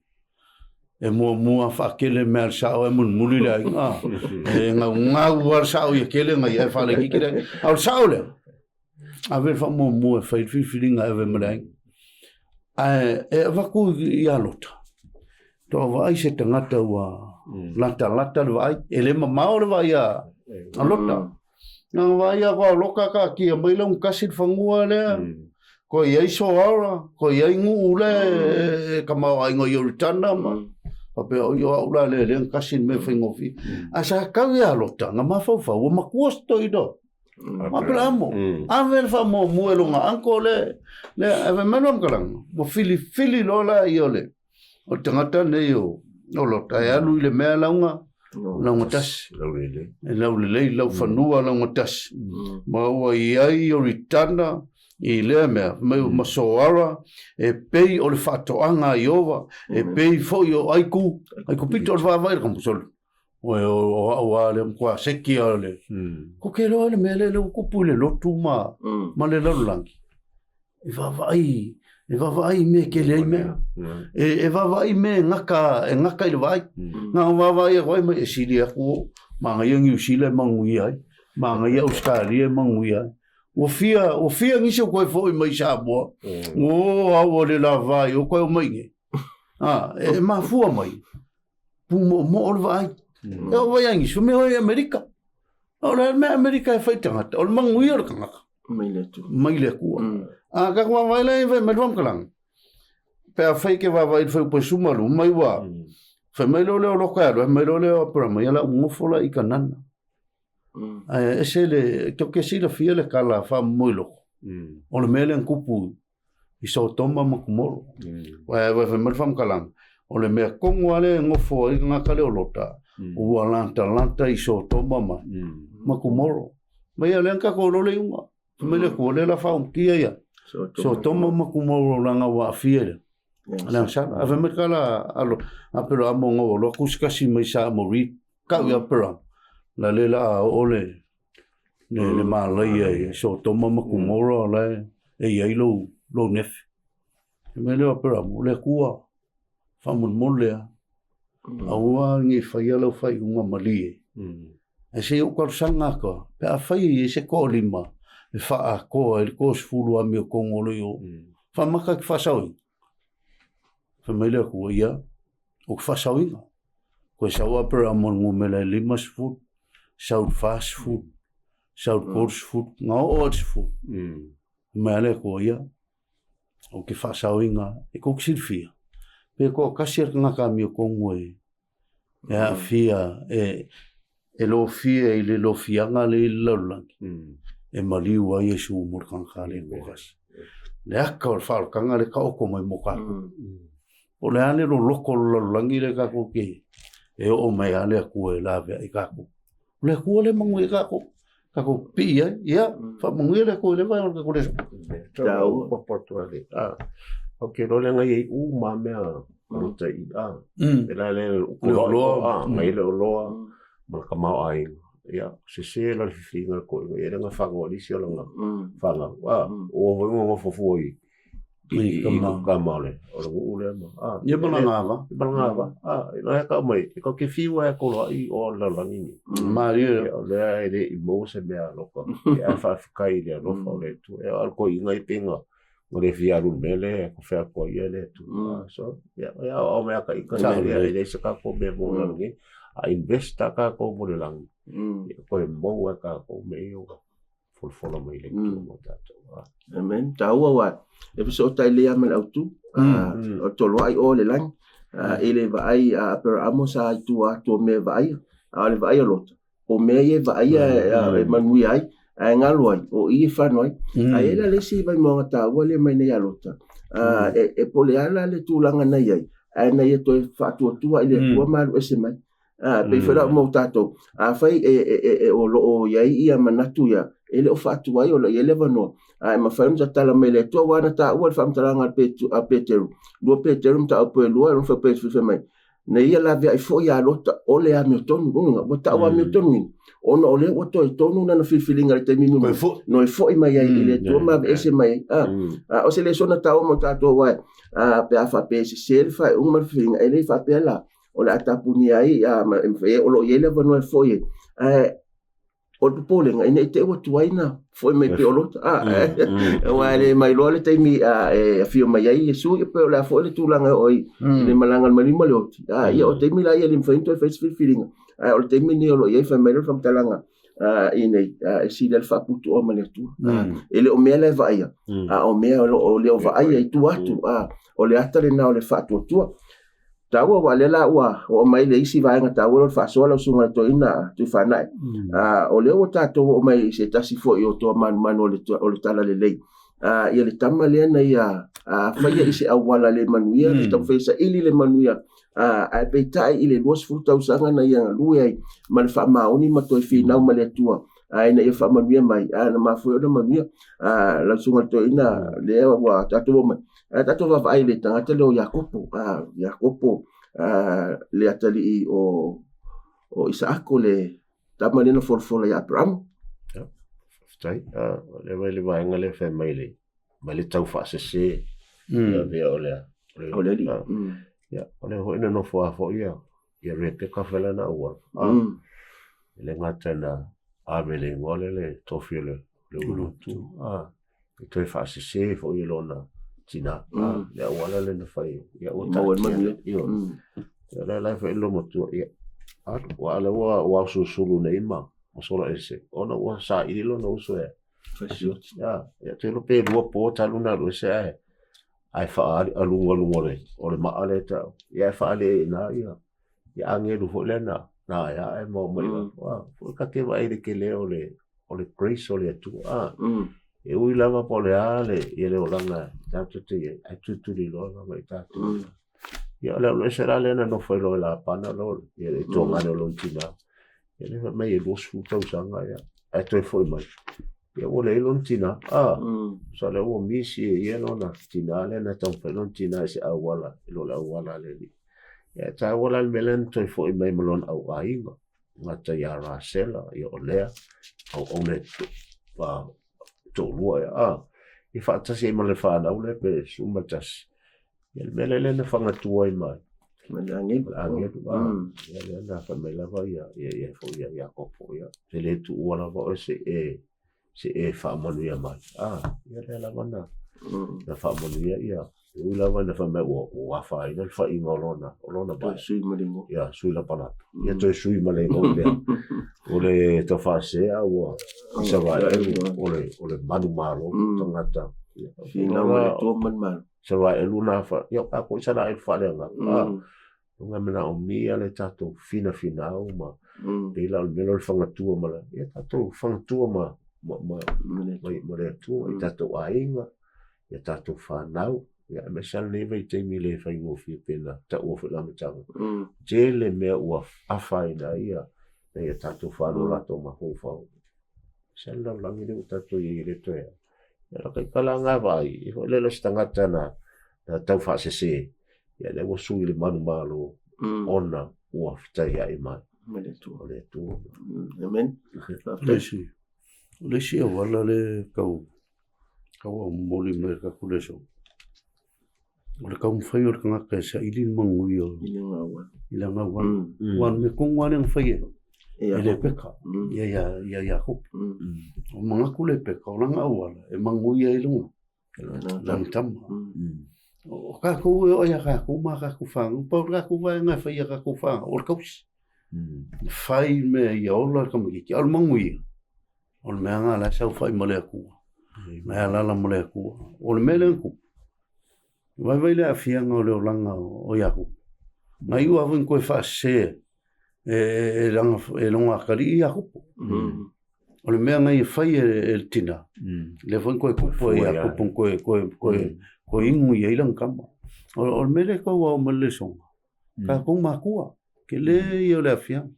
e muamua faatele mea a le sao ae mulimuli le aiga. E gaugau lava le sao ia tele na ia e faalaitiiti le aiga. A o le sao lea, ave le faamuamua e fai le filifiliga e ave ma le aiga. Ae e avatu ia Lota, toa vaai se tagata ua latalata le vaai, e le mamao le vaai a Lota. Na vaai a koa loka ka kia mai la kasi le fanua lea. Ko i ai soara, ko i ai nguu le e ka mau ai ngoi Ioritana ma. Papea o io au la le le kasi le mea whaingofi. A sa kau ia lota, nga mawhauwhau, ua makua se toi do. Ma pela amo. Ave le whamuamua e longa anko le, le, ave mai loa makalanga. Ua fili fili loa la i o le. O le tagata nei o, o Lota e alu i le mea lauga, lauga tasi. E laulelei, laufanua lauga tasi. Ma ua i ai o ritana i lea mea, mai ma Soara, e pei o le faatoaga a Iova, e pei foi o Aiku, Aikupito o le vaavaai le kamusoli. Oe, o au a le matua seki a le. Ko ke loa le mea le le ua tupu i le lotu ma, ma le lalolagi. E vaavaai, E vaavaai i mea e tele ai mea. E, e vaavaai i mea e gata, e gata i le vaai. Na o vaavaai aku ai mai e sili atu o manaia Niu Sila e manuia ai, manaia Ausetalia e manuia ai. Ua fia, ua fia nisi o koe foi mai Samoa, ua o au o le lava i o koe o mai nei. Ah, e, e mafua mai, pūmoʻomoʻo le vaai. E o vai ai nisi, o mea hoi Amerika. O le mea Amerika e fai tagata, o le manuia o le tagata. Mai le Atua. Mai le Atua. A ka kua vai lai vai mai le whamkalang. Pe a fai ke vaavaai i le fuaiupu e sumalu mai ua fai mai lea o lea o Loko e alu ai, mai lea o lea o Aperama, ia la ua nofo la i Kanana. Ae ese le, tou te silafia le tala faamomoe loko, o le mea lea na tupu i Sotoma ma Komoro. Ae fai mai le faamatalaga, o le mea tonu lava lea e nofo ai le tagata lea o Lota, ua latalata i Sotoma ma, ma Komoro. Ma ia lea na tatou iloa le iuga. Fai mai le Atua, o lea o le a faaulutia ia Sotoma ma Komoro leaga ua aafia i le le agasala. Ae fai mai le tala a Aperahama ona ua alu atu se tasi mai Samoa tau ia Aperahama, la le la a oo le le, le malaia i Sotoma ma Komora la e i ai lou, lou nefe. Fai mai lea o Aperahama, o le Atua, faamolemole lava, aua ne i faia lau faaiuga malie. Ae se i ou talosaga atu lava, pe afai e i ai se toalima e faaatoa ai le 30 amiotonu o lo o i o, faamata ki faasaoina. Fai mai le Atua, ia, o ke faasaoina. Koe sau Aperahama o le numera e 50, sau le 40, sau le 30, na oo atu le 10. Fai mai lava le Atua, ia, o ke faasaoina e tou te silafia, pe toatasi le tagata amiotonu e e aafia e e lofia i le lofiaga lea i le lalolagi e maliu ai Iesu mo le tagata lea toatasi. Le aka o le faaolataga lea e taoto mai mo tatou. Po o le a le loloto o le lalolagi lea tatou te e oo mai lava le Atua e laveai tatou. O le Atua lea e manuia ai tatou, tatou pipii ai, ia, faamanuia le Atua i lea vaega o le tatou lesona. Taua. Ou te iloa lea na i ai uma lava mea o i a. E la le Le oloa. Ngai le oloa ma le tamaoaiga. Ia, sese la le fifiliga o le toeaina, ia lea na fanau e le isi o lana fanau. A, ua foi ona nofo fua i i tama o le o le nuu lea ma a. Ia ma lana ava. Ma lana ava. A, ina ia tau mai, e kou te fiu ai koloaʻi o le lalolagi nei. Malie. Ia, o lea e le i maua se mea alofa. Ia, ae faafetai i le alofa o le Atua. Ia, o le toeaina i pei na na le fia alu i le mea lea e fai atu ai ia le Atua. So, ia, ia, o mea ka ika lea, e leai se tatou mea mo le lalolagi nei. A invest lava tatou mo le lagi, ia toe maua e tatou mea ia ua folafola mai le Atua mo tatou. Amen. Taua aua e fesootai lelei lava ma le autu. O le toloai o le lagi. I le vaai a Aperahama sa i tua atu o mea e vaaia, a o le vaai a Lota, o mea ia e vaaia e manuia ai, ae galo ai, o i e fano ai. Ae i ai la le isi vaimauga taua lea e aumai nei ia Lota, e po o le a la le tulaga na i ai, ae na ia toe faatuatua i le Atua ma alu ese mai. A, pei foi la mo tatou, afai e, e, e, e o lo o i ai ia manatu ia, e le o faatuai o lo o i ai le avanoa, a e mafai ona tatala mai e le Atua, aua na taua i le faamatalaga a Peteru, 2 Peteru mataupu e 2, lona fuaiupu e 7 fai mai, na ia laveai foi ia Lota o le amiotonu. Lona uiga, ua tau amiotonu ona o lea ua toe tonu lana filifiliga i le taimi mulimuli, no e foi mai ai i le Atua ma aveese mai ai. A, a, o se lesona taua mo tatou aua a, pe a faapea e sese le faaiuga ma le filifiliga, e le faapea la o le a tapunia ai, a, ma, e mafai ai, o lo o i ai le avanoa e foi ai. Ae, o le popolega, ina i te i ua tuai na foi mai pei o Lota. A, aua e le mailoa le taimi a, e afio mai ai Iesu, ia pe o le a foi le tulaga e oo ai i le malaga a le maliu ma le oti. A, ia o taimi la ia e le mafai ona toe fai se filifiliga. Ae o le taimi lenei o lo o i ai, fai mai lea o le faamatalaga i inei, e sili lava le faaputuoa ma le Atua. E le o mea la e vaaia, a o mea o lo o le o vaaia i tua atu. A, o le ata lena o le faatuatua. Taua aua o lea la ua oo mai le isi vaega taua lea o le faasoa lau susuga i le toeaina Tuifaanae. O lea ua tatou oo mai i se tasi foi o toa manumanu o le, o le Talalelei. Ia le tama lea na ia faia i se auala le manuia, le taumafai e saili le manuia, ae peitai i le 20 tausaga na ia galue ai ma le faamaoni ma toe finau ma le Atua ina ia faamanuia mai, na mafua ai ona manuia. Lau susuga i le toeaina lea ua tatou oo mai, Ae tatou vaavaai i le tagata lea o Iakopo, a, Iakopo, a, le atalii o, o Isaako, le tama lea na folafola ia Aperamo. Faafetai. O lea mai le vaega lea fai mai le, mai le tau faasese. Ia avea o le O le alii. Ia, o lea foi na nofo lava foi ia ia Rebecca foi lana auala. E le gata na ave le igoa lea le tofi o le le ulutu. E toe faasese foi e lona tina. Le auala lea na fai ia ua taatia. Ioe. Ia o lea la e fai i le loomatua, ia alu, aua o lea ua ausulusulu nei ma sola ese ona ua saili lona uso e fasioti. Ia, ou te iloa pe lua po talu ona alu ese ae ae faaalugaluga o le o le maa lea e tau. Ia ae faaali ai i ina ia ia agelu foi lea na na ae ae ma omai mm. Ah, foi ka te vaai i le tele o le o le grace o le Atua. Ah, E ui lava po o le a le ia le olaga tatou te i ai, ae tulituli loa lava i tatou. Ia o le alu ese la lea na nofo ai loa i Lapana lo ia le tuagane o lona tina. Ia lea fai mai e 20 tausaga ia ae toe foi mai. Ia ua leai lona tina. Ah, so lea ua misi e ia lona tina lea na taumafai lona tina i se auala i lo le auala a le alii. Ia e taua la le mea lea na toe foi mai ma lona auaiga. Gata ia Rasela, ia o Lea, auauna e toalua ia, a, ia faatasi ai ma le fanau lea pe 11. Ia le mea lea lea na fagatua ai ma Ma le agelu. Ma le agelu, a. Ia lea na fai mai lava ia, ia, ia foi ia Iakopo, ia, e le tuua lava oe se i e, se i e faamanuia mai. A, ia lea lava na, na faamanuia ia, e ui lava ina fai mai ua, ua afaina le faiga o lona, o lona vae. Toe sui ma le igoa. Ia, sui lapalapa. Ia toe sui ma le igoa lea. O le taufaasese a ua Isaraelu, o le, o le manumalo, tagata. Finau ma le Atua ma le Malo. Isaraelu na fa, ia a ko Isaraelu faaleagaga. Lunga manaomia le tatou finafinau ma pei la o le mea lea o le fagatua ma le, ia tatou fagatua ma ma ma ma ma le Atua i tatou aiga, ia tatou fanau, ia aemaise lava lenei vaitaimi e le faigofie pei ona taua foi i le amataga. Tele mea ua afaina ai ia nai a tatou fanau latou mafaufau. Se le lalolagi lea ua tatou i ai e le toe Ia la taitala nga vaai, i foi lele o se tagata na, na tau faasese, ia lea ua sui le manumalo ona ua fetaiai mai. Ma le Atua. O le Atua. Amen. O le isi, o le isi auala le tau, tau au momoli mai e le tatou leso, o le taumafai o le tagata e saili le manuia I le auala. i lana auala. Aua o le mea tonu lava lea na fai e, e Lepeka, ia ia ia Iakopo. O manatu Lepeka, o lana auala e manuia ai lona, lana tama. O tatou e oo ia tatou ma tatou fanau, pau le tatou vaega e fai ia tatou fanau, o le tausi. Fai mea ia ola le tamaitiiti, a o le manuia, o le mea lena la e saofai ma le Atua, la e alaala ma le Atua. O le mea lea na tupu, vaivai le aafiaga o le olaga o Iakopo. Na iu lava foi ina toe faasese e, e, e, lana, e lona atalii Iakopo. O le mea na ia fai e, e le tina, lea foi na toe tupu e Iakopo na toe, toe, toe, toe inu i ai lana tama. O, o le mea lea e tau ao ma le lesoga, tatou matua, tele ia o le aafiaga.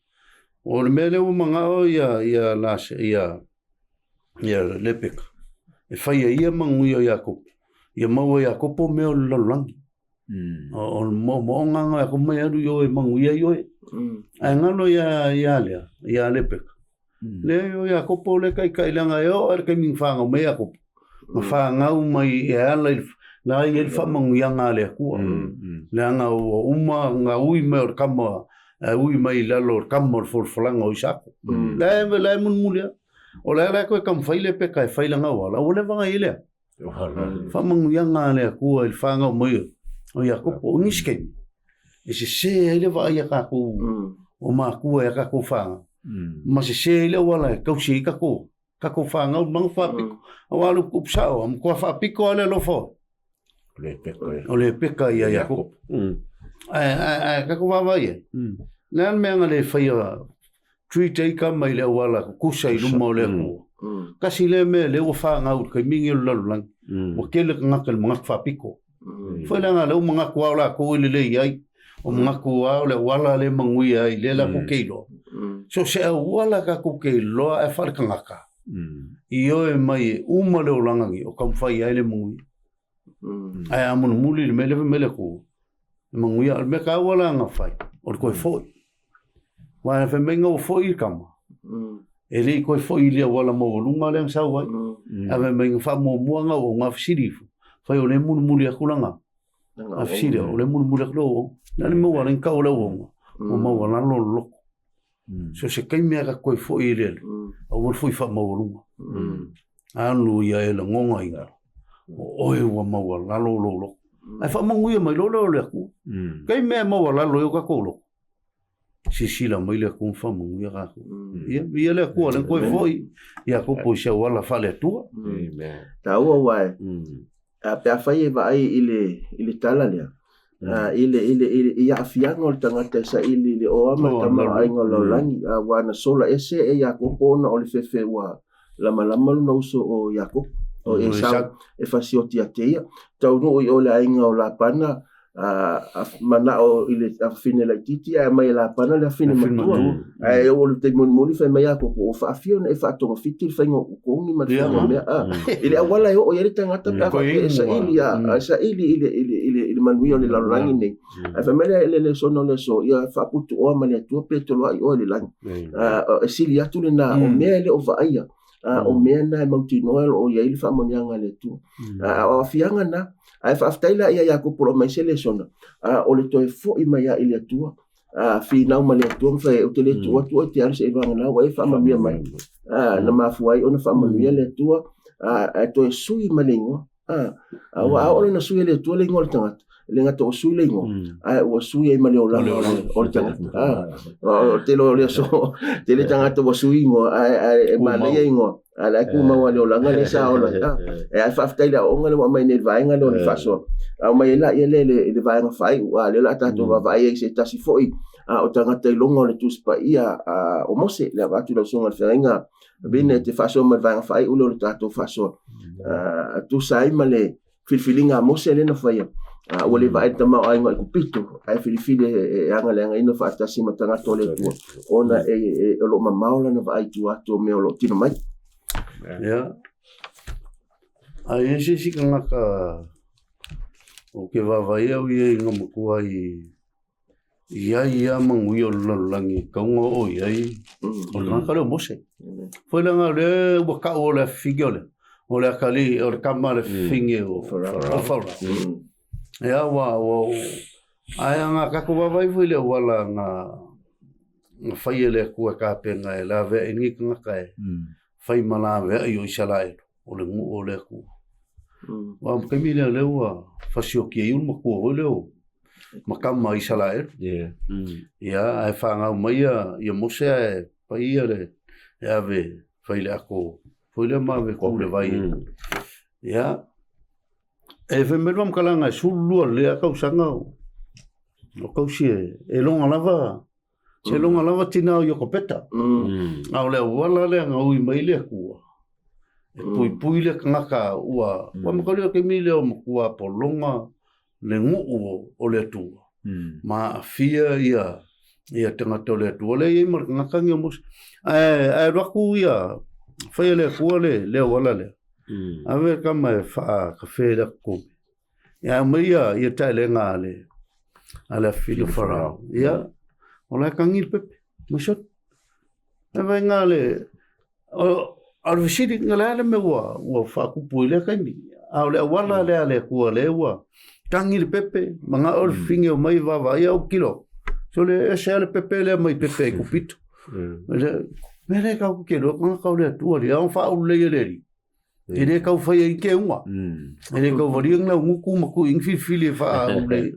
O le mea lea ua manao ia, ia, Lase, ia, ia Lepeka, e fai e ia manuia o Iakopo, ia maua e Iakopo mea o le lalolagi. O le moomooga na e mai alu i o e manuia ai oe. Ae galo ia ia lea, ia Lepeka. Leai o Iakopo le taitai leaga e oo lava i le taimi na fanau mai ai Iakopo, na fanau mai e ala i le la i ai le faamanuiaga a le Atua. Leaga ua uma ona ui mai o le tama, ae ui mai i lalo o le tama o le folafolaga o Isaako. La e la e mulimuli lava. O le a la e toe taumafai Lepeka e fai lana auala, ua leva ona i ai lea. Faamanuiaga a le Atua i le fanau mai o Iakopo. O nisi taimi, e sese ai le vaai a tatou o matua i a tatou fanau, ma sese ai le auala e tausi ai tatou, tatou fanau ma faapito. Aua o le upu sao, matua faapito lava le alofa o o Lepeka ia Iakopo. Ae, ae, ae tatou vaavaai ai, le a le mea na le faia treat ai tama i le auala tutusa i luma o le Atua. Tasi lea mea lea ua fanau i le taimi lenei o le lalolagi, ua tele tagata i le manatu faapito. Foi leaga lea ua manatu lava o latou e lelei ai, o manatu lava o le auala lea e manuia ai, lea latou te iloa. So se auala tatou te iloa ae faaletagata, ioe mai e uma le olaga nei o taumafai ai le manuia. Ae a mulimuli le mea lea fai mai le Atua, e manuia. O le mea taua la na fai, o le toe foi. Aua fai mai na ua foi le tama, e le i toe foi i le auala maualuga lea na sau ai. Ae fai mai na faamuamua na auaunaga fesili ifo. Fai o le mulimuli aku langa. A fesili o le mulimuli aku le auauga. Le a le mea ua ala ai ona tau o le auauga, ua maualalo le loto. So se taimi lava ta toe foi i le alu, aua le foi faamaualuga. Alu ia e lagonaina, o oe ua maualalo lou loto. Ae faamanuia mai loa lea o le Atua. Taimi lava e maualalo ai o tatou loto, silasila mai le Atua ma faamanuia tatou. Ia, viia le Atua, o lea na toe foi Iakopo i se auala faale-Atua. Taua aua e, pe afai e vaai i le, i le tala lea, i le, i le, i le, i aafiaga o le tagata e saili i le oa ma le tamaoaiga o le lalolagi, aua na sola ese e Iakopo ona o le fefe ua lamalama lona uso o Iakopo, o Esau, e fasioti ia te ia. Taunuu i o le aiga o Lapana, manao i le afafine laitiiti ae aumai e Lapana le afafine matua. Ae oo i le taimi mulimuli fai mai Iakopo, ua faafia ona e faatogafiti le faiga o kogi ma le faiga o mea. I le auala e oo i ai le tagata pe a faapea e saili, e saili i le, i le, i le, i le manuia o le lalolagi nei. Ae fai mai le, le lesona o le aso, ia faaputuoa ma le Atua pe toloai oe i le lagi. E sili atu lena, o mea e le o vaaia, o mea na e mautinoa o lo o i ai le faamanuiaga a le Atua. A o aafiaga na, ae faafetai la ia Iakopo o lo o aumai se lesona, o le toe foi mai lava i le Atua, finau ma le Atua ma fai ai, ou te le tuu atu oe e te alu seiloga ua e faamanuia mai. Na mafua ai ona faamanuia le Atua, ae toe sui ma le igoa. Aua a oo loa ina sui e le Atua le igoa o le tagata, e le gata ua sui le igoa, ae ua sui ai ma le olaga o le tagata. O le tele o le aso, tele tagata ua sui igoa, ae manaia igoa, ae la e tumau lava le olaga lea sa ola ai. Ae faafetai i le aoaoga lea ua aumai nei i le vaega lea o le faasoa. Aumai ai laia lea i le vaega faaiu, a o lea o le a tatou vaavaai ai i se tasi foi o tagata iloga o le Tusi Paia o Mose, le avatu i lau Susuga i le Feagaiga Vine e te faasoa mai le vaega faaiu lea o le tatou faasoa. Tusa ai ma le filifiliga a Mose lea na faia. Ua le vaai le tamaoaiga o Aikupito, ae filifili e agaleagaina faatasi ma tagata o le Atua, ona e, o lo o mamao lana vaai i tua atu o mea o lo o tino mai. Ia. A i ai se isi tagata o ke vaavaai au ia i ngā matua i I ai ia manuia o le lalolagi e tau ona oo i ai o le tagata lea o Mose. Foi leaga o lea ua tau o le afifine o le o le atalii o le tama a le afifine o Farao. Ia ua ua ae ana tatou vaavaai foi i le auala na na fai e le Atua e tapena e laveai ai lenei tagata e fai ma laveai o Isaraelu o le nuu o le Atua. Aua o le taimi lea o lea ua fasioki ai le matua foi lea o ma tama a Isaraelu. Ia, ae fanau mai ia, ia Mose ae pai ia le, e ave fai le ato foi lea ma ave tu le vai. Ia, e fai mai le faamatalaga e 12 lelei lava tausaga o, o tausi e, e loga lava Se loga lava tina o Iokopeta. A o le auala lea na ui mai le Atua, e puipui le tagata ua, ua makalia o taimi lea o matua pologa le nuu o le Atua. Ma aafia ia, ia tagata o le Atua lea e i ai ma le tagata lenei o Mose. Ae, ae alu atu ia, fai e le Atua le, le auala lea. Ave le tama e faakafe i le atotogi. Ia aumai ia, ia taelega a le, a le afifine o Farao. Ia, o la e tagi le pepe, mai soli. E vai ngā le, o, a le fesili, nga le a le mea ua, ua whaakupu i lea taimi. A o le auala lea a le Atua lea ua tagi le pepe, ma ngā o le fine o mai vava ia o kilo. So le ese a le pepe lea mai pepe i kupito. Le, mea lea kau ke loa, kanga kau le Atua le, au whaaulu le ia le ri. E le tau fai ai ke unga. E le tau valia ni lau nguku ma kui ingi filifili e wha le.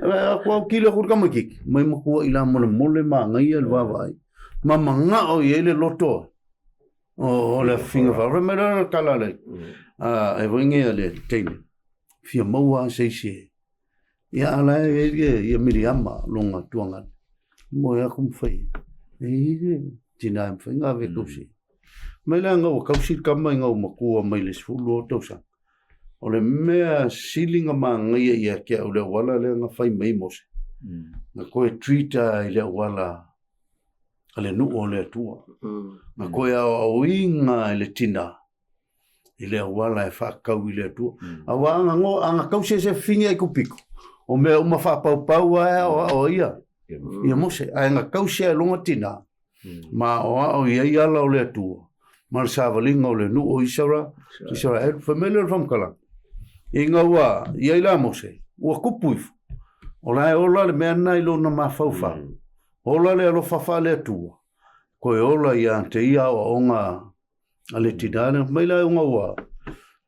Aku au kilo aku kama kiki. Mai makua i la mole mole ma ngai le vaavaai. Ma mangao i ai le loto. O le finga wha. Re mai rara tala le. E voinge a le teine. Fia maua se isi e. Ia ala e ia ia Miriama longa tuangane. Mo e aku mwhai. E i le tina e mwhai ngā ve kausi. Mai la ngau kausi kama i ngau makua mai le sefulu o tausaga. O le mea sili nga māngaia ia ke au le auala lea nga fai mai Mose. Nga koe treat a i le auala a le nuu o le Atua. Nga koe aoaoinga i le tina i le auala e whaakau i le Atua. Aua anga ngo, anga kau se se whingi ai kupiko. O mea uma whaapaupau ae ao ao ia. Ia Mose, ae nga kau se longa tina. Ma o ao i ai ala o le Atua. Ma le savalinga o le nuu o Isara, Israel, whamele o le whamkala. Ina ua i ai la Mose, ua kupu ifo, o la e ola le mea lena i lona mafaufau, ola le alofa faale-Atua, toe ola ia te ia aoaoga a le tinā lea. Mai la ona ua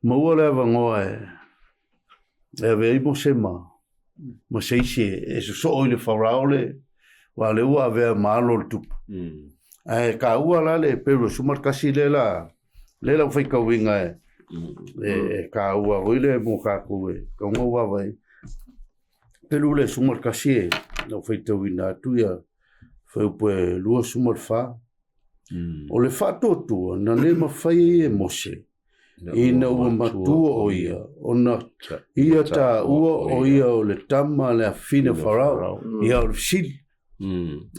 maua le avanoa e ave ai Mose ma ma se isi e sosoo i le Farao le aua o lea ua avea ma alo o le tupu. Ae taua la le Hebero 11 lea la lea la ua faitauina e e taua foi le mo tatou e tatau ona vaavaai. Pelu le 11 e na ua faitauina atu ia fuaiupu e 24. O le faatuatua na le mafai ai e Mose ina ua matua o ia ona ia taua o ia o le tama a le afafine Farao. Ia o le fesili.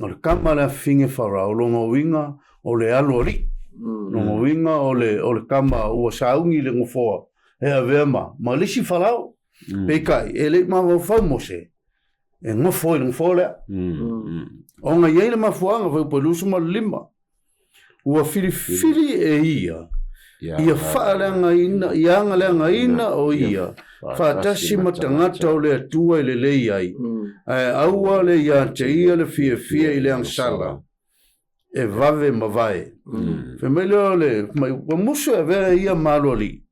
O le tama a le afafine Farao, lona uiga o le alo alii. Lona uiga o le o le tama ua sauni i le nofoa e avea ma ma le isi Farao. Peitai, e le i mafaufau Mose e nofo i le nofoa lea. Ona i ai le mafuaaga fuaiupu e 25, ua filifili e ia ia faaleagaina, ia agaleagaina o ia faatasi ma tagata o le Atua e lelei ai, ae aua le ia te ia le fiafia i le agasala e vave mavae. Fai mai lea o le mai, ua musu e avea ia ma aloalii.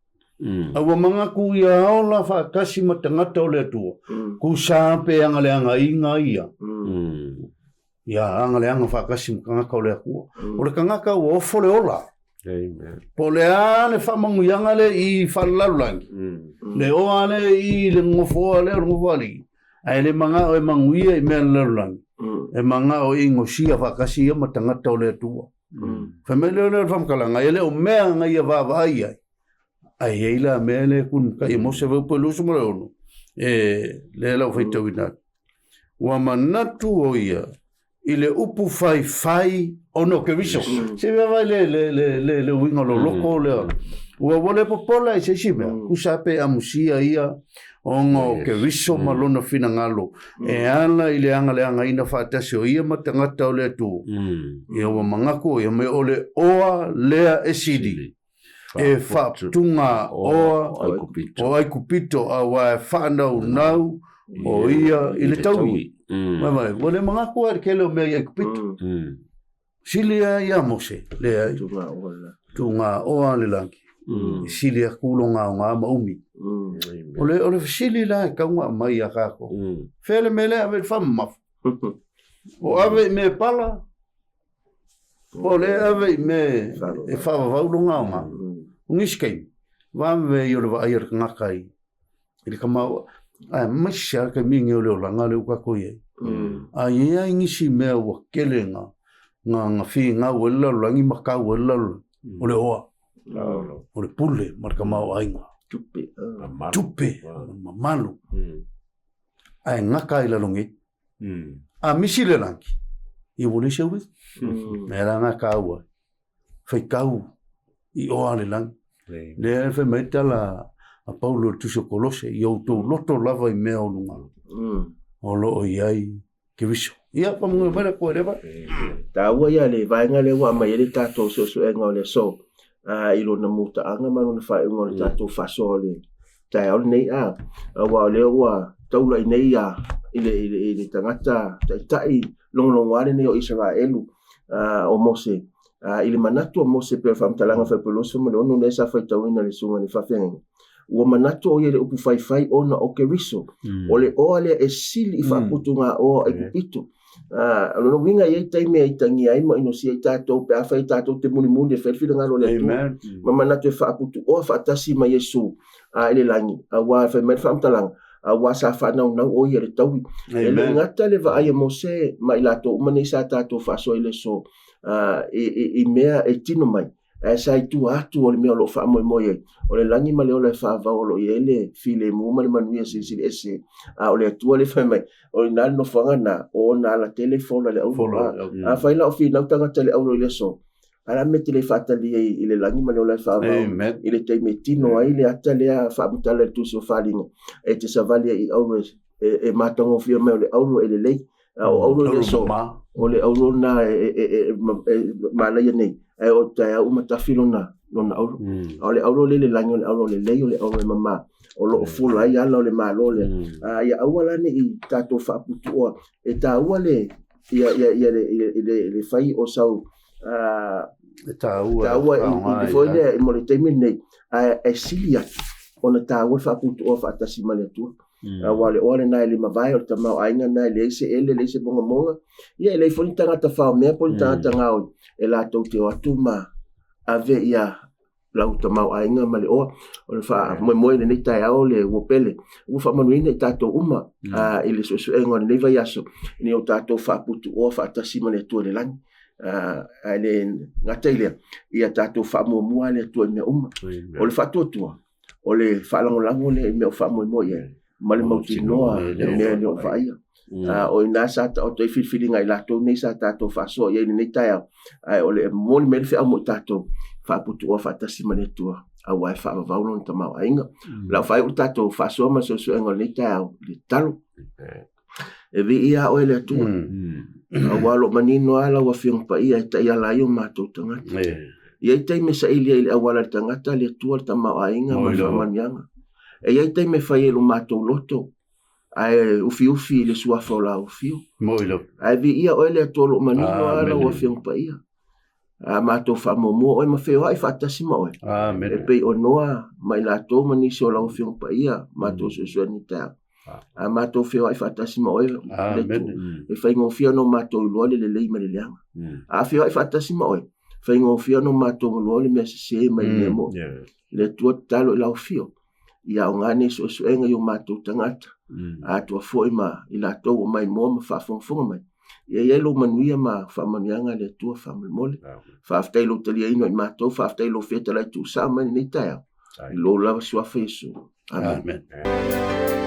A ua manatu ia ola faatasi ma tagata o le Atua, tusa pe agaleagaina ia. Ia agaleaga faatasi ma tagata o le Atua. O le tagata ua ofo le ola. Amen. Po o le a le faamanuiaga lea i faalelalolagi, le oa lea i le nofoa lea o le nofoalii, ae le manao e manuia i mea a le lalolagi, e manao e inosia faatasi ia ma tagata o le Atua. Fai mai lea o le faamatalaga, e le o mea na ia vaavaai ai, ae i ai la mea lea e tulimatai e Mose fuaiupu e 26, e lea la ua faitauina atu. Ua manatu o ia i le upu faifai ona o Keriso. Se vaavaai le, le, le, le, le uiga o loloko lea. Ua, ua le popola i se isi mea. Tusa pe amusia ia ona o Keriso ma lona finagalo e ala i le agaleagaina faatasi o ia ma tagata o le Atua. Ia ua manatu o ia me o le oa lea e sili e faaputuga oa o Aikupito aua e faanaunau o ia i le taui. Mai, ua le manatu lava i le tele o mea i Aikupito. Sili lava ia Mose, leai, tuuga oa le lagi, e sili atu lona aoga ma umi. O le, o le fesili la e tatau ona aumai ia tatou, fea le mea lea e ave i le faamamafa? O ave i mea e pala, Po o lea e ave i mea e faavavau lona aoga. O nisi taimi, vave ia o le vaai a le tagata i le tamaoa. Aemaise lava le taimi lenei o le olaga lea ua tatou i ai. A i ai lava nisi mea ua tele na finau ai le lalolagi ma tau ai le lalolagi, o le oa, o le pule ma le tamaoaiga. Tupe, mamalu. Ae gata ai lalo nei. A misi le lagi, ia ua leai se uiga. Mea la na taua, faitau i oa le lagi. Lea e fai mai tala a Paulo i le tusi o Kolose, ia outou loto lava i mea o luga, o lo o i ai Keriso. Ia, faamanuia mai le Atua i lea vaega. Taua ia le vaega lea ua aumai ai le tatou suesuega o le aso i lona mutaaga ma lona faaiuga o le tatou faasoa o le taeao lenei a aua o lea ua taulai nei ia i le, i le, i le tagata taitai logologoa lenei o Isaraelu o Mose i le manatu o Mose pei o le faamatalaga fuaiupu 26 lea sa faitauina e le susuga i le faafeagaiga ua manatu o ia i le upu faifai ona o Keriso o le oa lea e sili i faaputugaoa o Aikupito. O lona uiga e i ai taimi e aitagia ai ma inosia ai tatou pe afai tatou te mulimuli e fai le finagalo o le Atua ma manatu e faaputuoa faatasi ma Iesu i le lagi, aua fai mai le faamatalaga, aua sa faanaunau o ia i le taui. E le gata le vaai a Mose ma i latou uma nei sa tatou faasoa i le aso i mea e tino mai, ae sa i tua atu o le mea o lo o faamoemoe ai, o le lagi ma le ola e faavau o lo o i ai le filemu ma le manuia silisili ese, a o le Atua lea e fai mai, o i ina le nofoaga lena, o ona alatele fola i le auro. Afai la o finau tagata i le auro i le aso, a le a le mea e te le faatali ai i le lagi ma le ola e faavau i le taimi e tino ai le ata lea faamatala i le tusi o Faliga, e te savali ai i auro e matagofie mai o le auro e lelei. A o auro i le aso, o le auro lena e manaia nei, ae o taeao uma tafi lona. lona auro. A o le auro lea i le lagi o le auro lelei, o le auro e mama, o lo o fola ai ala o le Malo lea. A ia aua la ne i tatou faaputuoa, e taua le ia ia ia le le le fai o sau e taua taua i i foi lea mo le taimi lenei, ae e sili atu ona taua le faaputuoa faatasi ma le Atua. Aua o le oa lena e le mavae, o le tamaoaiga lena e leai se ele, leai se mogamoga, ia e leai foi ni tagata faomea po o ni tagata gaoi e latou te o atu ma ave ia lau tamaoaiga ma le oa. O le faamoemoe i lenei taeao le ua pele, ua faamanuiaina i tatou uma i le suesuega o lenei vaiaso, ina ia o tatou faaputuoa faatasi ma le Atua i le lagi. Ae le gata i lea, ia tatou faamuamua le Atua i mea uma. O le faatuatua, o le faalagolago lea i mea o faamoemoe i ai, ma le mautinoa i mea e le o vaaia. O i ina sa taoto ai filifiliga a i latou nei sa tatou faasoa i ai i lenei taeao, ae o le momoli mai le feau mo i tatou, faaputuoa faatasi ma le Atua, aua e faavavau lona tamaoaiga. O le a faaiu le tatou faasoa ma le suesuega o lenei taeao i le tatalo. E viia a oe le Atua, aua o lo o manino lava lau Afioga Paia e taiala ai o matou tagata. E i ai taimi e saili ai i le auala i le tagata, le Atua, le tamaoaiga ma le faamanuiaga. E i ai taimi e fai ai i lo matou loto, ae ufiufi i le suafa o la afio. Ae viia oe le Atua o lo o manino lava lau Afioga Paia. A matou faamuamua oe ma feoai faatasi ma oe. Amen. E pei o Noa ma i latou ma nisi o lau Afioga Paia, matou suesuega i taeao. A matou feoai faatasi ma oe, Amen. E faigofie ona matou iloa le lelei ma le leaga. A feoai faatasi ma oe, faigofie ona matou iloa le mea sese ma le mea moni. Le Atua tatalo i lau afio, ia aoga nei suesuega i o matou tagata, atoa foi ma i latou o maimoa ma faafogafoga mai. Ia i ai lou manuia ma faamanuiaga le Atua faamolemole. Faafetai i lou taliaina o i matou, faafetai i lou fetalai tuusao mai lenei taeao. I lou lava suafa Iesu. Amen. Amen.